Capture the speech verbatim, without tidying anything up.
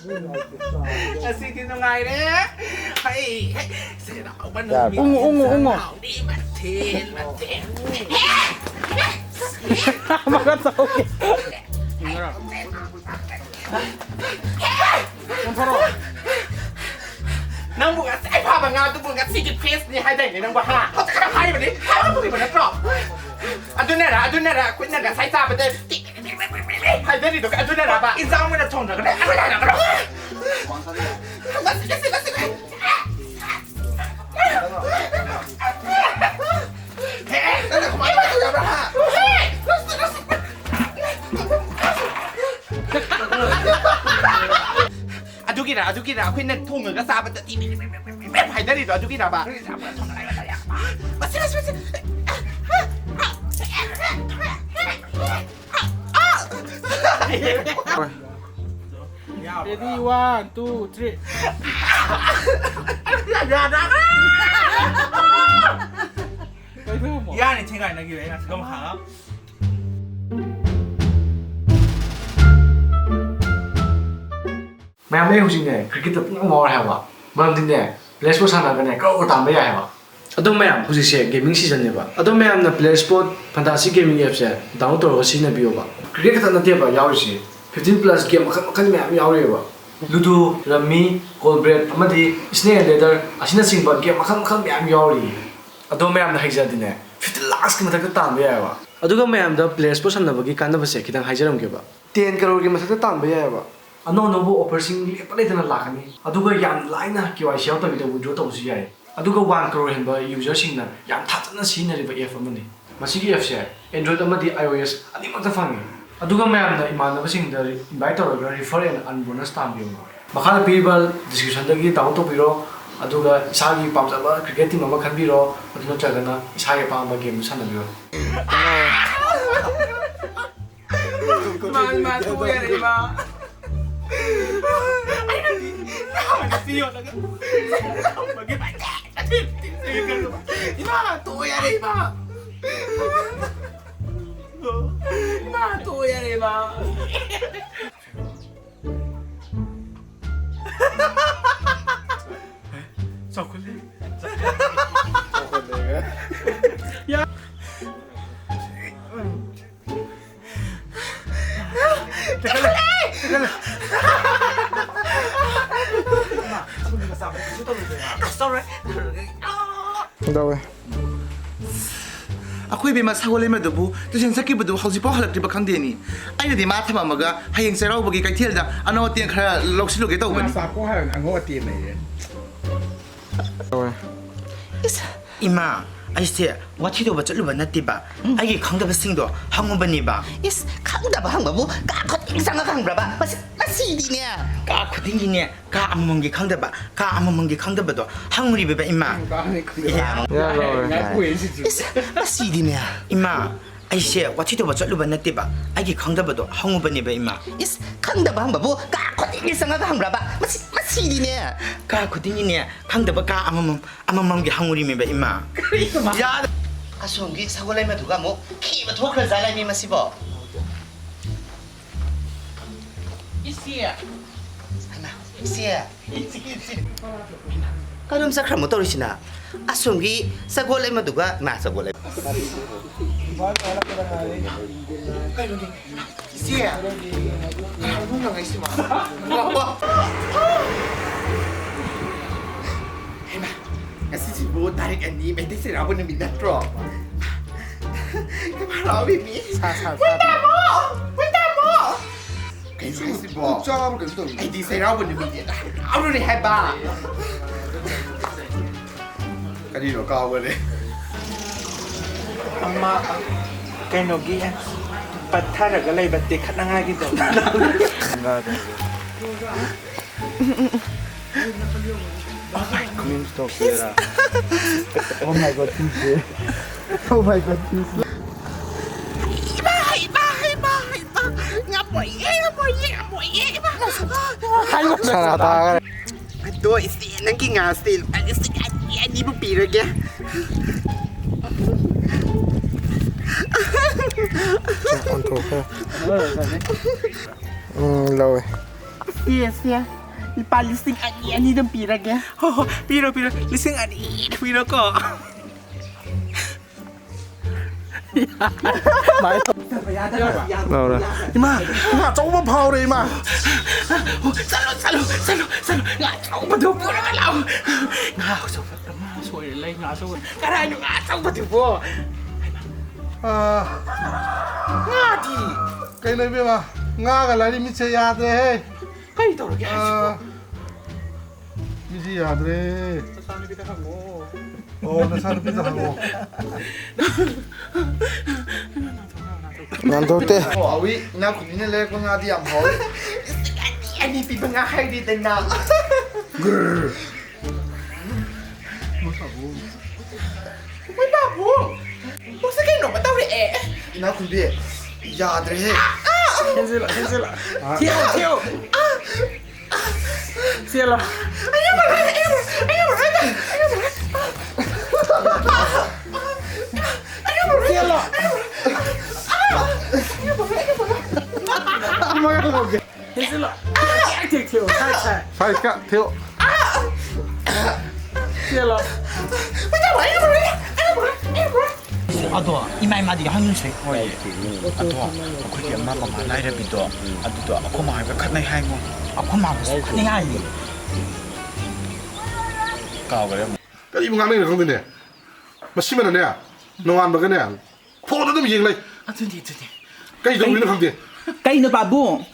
ꯉꯁꯤꯗꯤ ꯅꯨꯡꯉꯥꯏꯔꯦ꯫ ꯍꯩ, ꯍꯩ, ꯆꯩꯔꯥꯎꯕ ꯅꯨꯃꯤꯠ ꯎꯪꯉꯨ, ꯎꯪꯉꯨ, ꯎꯪꯉꯨ꯫ ꯏꯟꯁꯥꯡ ꯍꯥꯎꯅꯤ, ꯃꯊꯦꯜ, ꯃꯊꯦꯜ꯫ ꯑꯃꯒ ꯇꯧꯒꯦ꯫ ꯅꯪꯕꯨ ꯉꯁꯥꯏ ꯐꯥꯕ ꯉꯥꯗꯨꯕꯨ ꯉꯁꯤꯒꯤ ꯐ꯭ꯔꯦꯁꯅꯤ ꯍꯥꯏꯗꯥꯏꯅꯦ ꯅꯪꯕꯨ, ꯍꯥ? ꯍꯧꯖꯤꯛ ꯈꯔ ꯍꯥꯏꯔꯤꯕꯅꯤ, ꯍꯥꯏꯕ ꯄꯨꯔꯤꯕ ꯅꯠꯇ꯭ꯔꯣ? ꯑꯗꯨꯅꯔ, ꯑꯗꯨꯅꯔ ꯑꯩꯈꯣꯏꯅ ꯉꯁꯥꯏ ꯆꯥꯕꯗ ꯍꯥꯏꯖꯔꯤꯗꯣ ꯑꯗꯨꯅꯔꯕ? ꯏꯟꯖꯥꯡ ꯑꯣꯏꯅ ꯊꯣꯡꯗ꯭ꯔꯒꯅꯦ ꯑꯗꯨ ꯍꯥꯏꯔꯛꯀꯅꯣ꯫ ꯃꯁꯤ, ꯃꯁꯤ, ꯃꯁꯤ, ꯃꯁꯤ꯫ ꯍꯦ, ꯅꯪꯅ ꯀꯃꯥꯏꯅ ꯇꯧ ꯌꯥꯕ꯭ꯔꯥ, ꯍꯥ? ꯑꯗꯨꯒꯤꯔ, ꯑꯗꯨꯒꯤꯔ ꯑꯩꯈꯣꯏꯅ ꯊꯣꯡꯉꯒ ꯆꯥꯕꯗꯗꯤ ꯍꯥꯏꯅꯔꯤꯗꯣ ꯑꯗꯨꯒꯤꯔꯕ? ꯃꯁꯤ, ꯃꯁꯤ, ꯃꯁꯤ꯫ Ready, one, two, three. ꯀꯩꯗꯧꯔꯝꯃꯣ? ꯌꯥꯅꯤ, ꯊꯦꯡꯒꯥꯏꯅꯈꯤꯕ ꯑꯩꯅ ꯁꯤꯒꯝ ꯍꯥꯡꯉ꯫ ꯃꯌꯥꯝ, ꯑꯩ ꯍꯧꯖꯤꯛꯅꯦ cricket ꯇ ꯄꯨꯡꯉꯥꯎ ꯉꯥꯎꯔꯦ ꯍꯥꯏꯕ꯫ ꯃꯔꯝꯗꯤꯅꯦ, ꯄ꯭ꯂꯦ ꯁ꯭ꯄꯣꯔꯠ ꯁꯥꯟꯅꯔꯒꯅꯦ ꯀꯔꯣꯔ ꯇꯥꯟꯕ ꯌꯥꯏ ꯍꯥꯏꯕ꯫ ꯑꯗꯣ ꯃꯌꯥꯝ, ꯍꯧꯖꯤꯛꯁꯦ gaming season ꯅꯦꯕ꯫ ꯑꯗꯣ ꯃꯌꯥꯝꯅ ꯄ꯭ꯂꯦ ꯁ꯭ꯄꯣꯔꯠ ꯐꯟꯇꯥꯁꯤ gaming app ꯁꯦ download ꯇꯧꯔꯒ ꯁꯤꯖꯤꯟꯅꯕꯤꯌꯣꯕ꯫ Cricket ꯈꯛꯇ ꯅꯠꯇꯦꯕ ꯌꯥꯎꯔꯤꯁꯤ, fifteen plus game ꯃꯈꯜ ꯃꯈꯜ ꯃꯌꯥꯝ ꯌꯥꯎꯔꯤꯑꯕ꯫ Ludo, Rummy, Call Break ꯑꯃꯗꯤ Snake and Ladder ꯑꯁꯤꯅꯆꯤꯡꯕ game ꯃꯈꯜ ꯃꯈꯜ ꯃꯌꯥꯝ ꯌꯥꯎꯔꯤ꯫ ꯑꯗꯣ ꯃꯌꯥꯝꯅ ꯍꯩꯖꯔꯗꯤꯅꯦ, fifty lakhs ꯀꯤ ꯃꯊꯛꯇ ꯇꯥꯟꯕ ꯌꯥꯏꯑꯕ꯫ ꯑꯗꯨꯒ ꯃꯌꯥꯝꯗ ꯄ꯭ꯂꯦ ꯁ꯭ꯄꯣꯔꯠ ꯁꯥꯟꯅꯕꯒꯤ ꯀꯥꯟꯅꯕꯁꯦ ꯈꯤꯇꯪ ꯍꯥꯏꯖꯔꯝꯒꯦꯕ꯫ Ten crore ꯒꯤ ꯃꯊꯛꯇ ꯇꯥꯟꯕ ꯌꯥꯏꯑꯕ꯫ ꯑꯅꯧ ꯑꯅꯧꯕ offer ꯁꯤꯡ ꯂꯦꯞꯄ ꯂꯩꯇꯅ ꯂꯥꯛꯀꯅꯤ, ꯑꯗꯨꯒ ꯌꯥꯝ ꯂꯥꯏꯅ K Y C ꯌꯥꯎꯗꯕꯤꯗ withdraw ꯇꯧꯕꯁꯨ ꯌꯥꯏ꯫ ꯑꯗꯨꯒ one crore ꯍꯦꯟꯕ user ꯁꯤꯡꯅ ꯌꯥꯝ ꯊꯥꯖꯅ ꯁꯤꯖꯤꯟꯅꯔꯤꯕ app ꯑꯃꯅꯤ꯫ ꯃꯁꯤꯒꯤ app ꯁꯦ Android ꯑꯃꯗꯤ I O S ꯑꯅꯤꯃꯛꯇ ꯐꯪꯉꯤ꯫ ꯑꯗꯨꯒ ꯃꯌꯥꯝꯅ ꯏꯃꯥꯟꯅꯕꯁꯤꯡꯗ invite ꯇꯧꯔꯒ refer and earn bonus ꯇꯥꯟꯕꯤꯌꯨ꯫ ꯃꯈꯥꯗ ꯄꯤꯔꯤꯕ description ꯗꯒꯤ download ꯇꯧꯕꯤꯔꯣ, ꯑꯗꯨꯒ ꯏꯁꯥꯒꯤ ꯄꯥꯝꯖꯕ cricket team ꯑꯃ ꯈꯟꯕꯤꯔꯣ, ꯑꯗꯨ ꯅꯠꯇ꯭ꯔꯒꯅ ꯏꯁꯥꯒꯤ ꯑꯄꯥꯝꯕ game ꯗꯨ ꯁꯥꯟꯅꯕꯤꯔꯣ꯫ ꯃꯥ, ꯃꯥ ꯇꯣꯛꯑꯦ ꯌꯥꯔꯦ, ꯏꯃꯥ꯫ ꯑꯩꯅꯗꯤ ꯅꯍꯥꯟ ꯁꯤ ꯌꯣꯜꯂꯒ ꯊꯝꯕꯒꯤ ꯏꯃꯥ, ꯇꯣꯛꯑꯦ ꯌꯥꯔꯦ, ꯏꯃꯥ꯫ ꯏꯃꯥ, ꯇꯣꯛꯑꯦ ꯌꯥꯔꯦ, ꯏꯃꯥ꯫ ꯀꯩꯗꯧꯋꯦ? ꯑꯩꯈꯣꯏ ꯏꯕꯦꯝꯃ ꯁꯒꯣꯜ ꯂꯩꯃꯗꯨꯕꯨ ꯇꯨꯏꯁꯟ ꯆꯠꯈꯤꯕꯗꯨ ꯍꯧꯖꯤꯛꯐꯥꯎ ꯍꯜꯂꯛꯇ꯭ꯔꯤꯕ ꯈꯪꯗꯦꯅꯤ꯫ ꯑꯩꯅꯗꯤ ꯃꯥ ꯊꯝꯃꯝꯃꯒ ꯍꯌꯦꯡ ꯆꯩꯔꯥꯎꯕꯒꯤ ꯀꯩꯊꯦꯜꯗ ꯑꯅꯧ ꯑꯇꯦꯟ ꯈꯔ ꯂꯧꯁꯤꯜꯂꯨꯒꯦ ꯇꯧꯕꯅꯤ꯫ ꯉꯥ ꯆꯥꯛꯄ ꯍꯥꯏꯔꯣꯅꯦ, ꯑꯉꯧ ꯑꯇꯦꯟ ꯂꯩꯔꯦ꯫ ꯏꯁ, ꯏꯃꯥ, ꯑꯩꯁꯦ ꯋꯥꯊꯤ ꯇꯧꯕ ꯆꯠꯂꯨꯕ ꯅꯠꯇꯦꯕ꯫ ꯑꯩꯒꯤ ꯈꯪꯗꯕꯁꯤꯡꯗꯣ ꯍꯪꯉꯨꯕꯅꯦꯕ꯫ ꯏꯁ, ꯈꯪꯗꯕ ꯍꯪꯕꯕꯨ ꯀꯥ ꯈꯨꯗꯤꯡ ꯆꯪꯉꯒ ꯍꯪꯕ꯭ꯔꯕ? ꯃꯁꯤ, ꯃꯁꯤꯗꯤꯅꯦ꯫ ꯀꯥ ꯈꯨꯗꯤꯡꯒꯤꯅꯦ, ꯀꯥ ꯑꯃꯃꯝꯒꯤ ꯈꯪꯗꯕ, ꯀꯥ ꯑꯃꯃꯝꯒꯤ ꯈꯪꯗꯕꯗꯣ ꯍꯪꯉꯨꯔꯤꯕꯕ, ꯏꯃꯥ꯫ ꯀꯥ ꯑꯃꯃꯝꯒꯤ ꯈꯪꯗꯕ꯫ ꯏꯃꯥ꯫ ꯌꯥꯔꯣꯏ꯫ ꯏꯁ, ꯃꯁꯤꯗꯤꯅꯦ꯫ ꯏꯃꯥ, ꯑꯩꯁꯦ ꯋꯥꯊꯤ ꯇꯧꯕ ꯆꯠꯂꯨꯕ ꯅꯠꯇꯦꯕ꯫ ꯑꯩꯒꯤ ꯈꯪꯗꯕꯗꯣ ꯍꯪꯉꯨꯕꯅꯦꯕ, ꯏꯃꯥ꯫ ꯏꯁ, ꯈꯪꯗꯕ ꯍꯪꯕꯕꯨ ꯀꯥ ꯈꯨꯗꯤꯡꯒꯤ ꯆꯪꯉꯒ ꯍꯪꯕ꯭ꯔꯕ? ꯃꯁꯤ, ꯃꯁꯤꯗꯤꯅꯦ꯫ ꯀꯥ ꯈꯨꯗꯤꯡꯒꯤꯅꯦ, ꯈꯪꯗꯕ ꯀꯥ ꯑꯃꯃꯝ, ꯑꯃꯃꯝꯒꯤ ꯍꯪꯉꯨꯔꯤꯃꯦꯕ, ꯏꯃꯥ꯫ ꯀꯔꯤꯅꯣ, ꯃꯥ? ꯌꯥ-, ꯑꯁꯣꯝꯒꯤ ꯁꯒꯣꯜ ꯂꯩꯃꯗꯨꯒ ꯑꯃꯨꯛ ꯈꯦꯕ ꯊꯣꯛꯈ꯭ꯔꯖꯥꯠꯂꯅꯦ ꯃꯁꯤꯕꯣ? ꯏꯆꯦ꯫ ꯍꯩꯃꯥ, ꯏꯆꯦ꯫ ꯏꯆꯦ, ꯏꯆꯦ꯫ ꯀꯗꯣꯝ ꯆꯠꯈ꯭ꯔꯃꯣ ꯇꯧꯔꯤꯁꯤꯅ? ꯑꯁꯣꯝꯒꯤ ꯁꯒꯣꯜ ꯂꯩꯃꯗꯨꯒ, ꯏꯃꯥ, ꯁꯒꯣꯜ ꯂꯩꯃ꯫ ꯀꯩꯅꯣꯅꯦ? ꯏꯆꯦ, ꯀꯅꯥꯅꯣ ꯅꯪ ꯉꯥꯏꯁꯤꯕꯣ? ꯋꯥ, ꯋꯥ꯫ ꯍꯩꯃꯥ, ꯉꯁꯤꯁꯤꯕꯨ ꯇꯥꯔꯤꯛ ꯑꯅꯤ ꯃꯩꯇꯩ ꯆꯩꯔꯥꯎꯕ ꯅꯨꯃꯤꯠ ꯅꯠꯇ꯭ꯔꯣ? ꯌꯥꯝ ꯍꯔꯥꯎꯋꯤ ꯃꯤ꯫ ꯁꯥ, ꯁꯥ, ꯁꯥ꯫ ꯍꯨꯏ ꯇꯥꯃꯣ! ꯍꯨꯏ ꯇꯥꯃꯣ! ꯀꯩꯅꯣ ꯍꯥꯏꯁꯤꯕꯣ? ꯆꯥꯕ ꯀꯩꯅꯣ ꯇꯧꯔꯤ꯫ ꯑꯩꯗꯤ ꯆꯩꯔꯥꯎꯕ ꯅꯨꯃꯤꯠꯅꯦꯅ ꯍꯔꯥꯎꯔꯨꯔꯦ ꯍꯥꯏꯕ꯫ ꯀꯔꯤꯅꯣ ꯀꯥꯎꯒꯔꯦ꯫ ꯑꯃ ꯀꯩꯅꯣꯒꯤ ꯄꯠꯊꯔꯒ ꯂꯩꯕ ꯇꯦꯛꯈꯠꯅꯉꯥꯏꯒꯤꯗꯣ꯫ Oh my God, ꯁꯤꯁꯦ꯫ Oh my God, ꯁꯤꯁꯦ꯫ ꯏꯃꯥ, ꯏꯃꯥ, ꯏꯃꯥ, ꯏꯃꯥ꯫ ꯉꯝꯃꯣꯏꯌꯦ, ꯉꯝꯃꯣꯏꯌꯦ, ꯉꯝꯃꯣꯏꯌꯦ, ꯏꯃꯥ꯫ ꯁꯅꯥ ꯇꯥꯈ꯭ꯔꯦ꯫ ꯑꯗꯣ ꯏꯆꯦ, ꯅꯪꯒꯤ ꯉꯥꯁꯦ ꯂꯨꯄꯥ ꯂꯤꯁꯤꯡ ꯑꯅꯤ, ꯑꯅꯤꯕꯨ ꯄꯤꯔꯒꯦ꯫ ꯑꯣꯟꯊꯣꯛꯈ꯭ꯔꯦ꯫ ꯎꯝ, ꯂꯧꯋꯦ꯫ ꯏꯆꯦ, ꯏꯆꯦ, ꯂꯨꯄꯥ ꯂꯤꯁꯤꯡ ꯑꯅꯤ, ꯑꯅꯤ ꯑꯗꯨꯝ ꯄꯤꯔꯒꯦ꯫ ꯍꯣ, ꯍꯣ, ꯄꯤꯔꯣ, ꯄꯤꯔꯣ, ꯂꯤꯁꯤꯡ ꯑꯅꯤ ꯄꯤꯔꯣꯀꯣ꯫ ꯂꯧꯔꯦ꯫ ꯏꯃꯥ, ꯉꯥ ꯑꯆꯧꯕ ꯐꯥꯎꯔꯦ, ꯏꯃꯥ꯫ ꯆꯠꯂꯣ, ꯆꯠꯂꯣ, ꯆꯠꯂꯣ, ꯆꯠꯂꯣ꯫ ꯉꯥ ꯑꯆꯧꯕꯗꯨ ꯄꯨꯔꯒ ꯂꯥꯛꯑꯣ꯫ ꯉꯥ ꯑꯆꯧꯕ, ꯉꯥ ꯁꯣꯏꯔ ꯂꯩ, ꯉꯥ ꯑꯆꯧꯕ꯫ ꯀꯔꯥꯏꯅꯣ ꯉꯥ ꯑꯆꯧꯕꯗꯨꯕꯣ? ꯑꯥ꯫ ꯉꯥꯗꯤ? ꯀꯩꯅꯣ ꯏꯕꯦꯝꯃ, ꯉꯥꯒ ꯂꯥꯏꯔꯤ ꯃꯤꯠꯁꯦ ꯌꯥꯗ꯭ꯔꯦꯍꯦ꯫ ꯀꯔꯤ ꯇꯧꯔꯒꯦ ꯍꯥꯏꯁꯤꯕꯣ? ꯑꯥ꯫ ꯃꯤꯠꯁꯤ ꯌꯥꯗ꯭ꯔꯦ꯫ ꯅꯆꯥꯅꯨꯄꯤꯗ ꯍꯪꯉꯣ꯫ ꯑꯣ, ꯅꯆꯥꯅꯨꯄꯤꯗ ꯍꯪꯉꯣ꯫ ꯉꯥꯟꯊꯣꯛꯇꯦ꯫ ꯑꯣ, ꯑꯋꯤ, ꯏꯅꯥꯛ ꯈꯨꯟꯕꯤꯅ ꯂꯩꯔꯛꯄ ꯉꯥꯗꯤ ꯌꯥꯝ ꯍꯥꯎꯋꯤ꯫ ꯑꯅꯤ, ꯑꯅꯤ ꯄꯤꯕ ꯉꯥ ꯍꯥꯏꯔꯤꯗꯅ꯫ ꯃꯣꯏ ꯄꯥꯕꯨꯡ! ꯃꯣꯏꯁꯦ ꯀꯩꯅꯣꯝꯃ ꯇꯧꯔꯛꯑꯦ꯫ ꯏꯅꯥꯛ ꯈꯨꯟꯕꯤ, ꯌꯥꯗ꯭ꯔꯦꯍꯦ꯫ ꯍꯦꯟꯖꯤꯜꯂꯣ, ꯍꯦꯟꯖꯤꯜꯂꯣ꯫ ꯊꯦꯛꯑꯣ, ꯊꯦꯛꯑꯣ꯫ ꯆꯦꯜꯂꯣ꯫ ꯑꯩ ꯉꯝꯃꯔꯣꯏ, ꯑꯩ ꯉꯝꯃꯔꯣꯏ, ꯑꯩ ꯉꯝꯃꯔꯣꯏ, ꯑꯩ ꯉꯝꯃꯔꯣꯏ꯫ ꯆꯦꯜꯂꯣ꯫ ꯍꯦꯟꯖꯤꯜꯂꯣ꯫ ꯊꯦꯛ, ꯊꯦꯛ, ꯊꯦꯛꯑꯣ꯫ ꯁꯥꯏ, ꯁꯥꯏ꯫ ꯁꯥꯏ, ꯀ-, ꯊꯦꯛꯑꯣ꯫ ꯆꯦꯜꯂꯣ꯫ ꯑꯗꯣ ꯏꯃꯥ ꯏꯃꯥꯗꯤ ꯍꯪꯉꯨꯁꯦ꯫ ꯍꯣꯏ꯫ ꯑꯗꯣ ꯑꯩꯈꯣꯏꯒꯤ ꯑꯃ ꯃꯃꯥ ꯂꯥꯏꯔꯕꯤꯗꯣ, ꯑꯗꯨꯗꯣ ꯑꯩꯈꯣꯏ ꯃꯥꯒ ꯈꯠꯅꯩ ꯍꯥꯏꯉꯣ꯫ ꯑꯩꯈꯣꯏ ꯃꯥꯒꯁꯨ ꯈꯠꯅꯩ ꯍꯥꯏꯌꯦ꯫ ꯀꯥꯎꯈ꯭ꯔꯦ ꯑꯃꯨꯛ꯫ ꯀꯔꯤꯕꯨ ꯉꯥꯡꯅꯩꯅꯣ ꯈꯪꯗꯦꯅꯦ꯫ ꯃꯁꯤꯃꯅꯅꯦ, ꯅꯣꯡꯉꯥꯟꯕꯒꯅꯦ, ꯐꯣꯟꯗ ꯑꯗꯨꯝ ꯌꯦꯡ ꯂꯩ꯫ ꯑꯗꯨꯅꯤ, ꯑꯗꯨꯅꯤ꯫ ꯀꯩ ꯇꯧꯔꯤꯅꯣ ꯈꯪꯗꯦ꯫ ꯀꯩꯅꯣ ꯄꯥꯕꯨꯡ?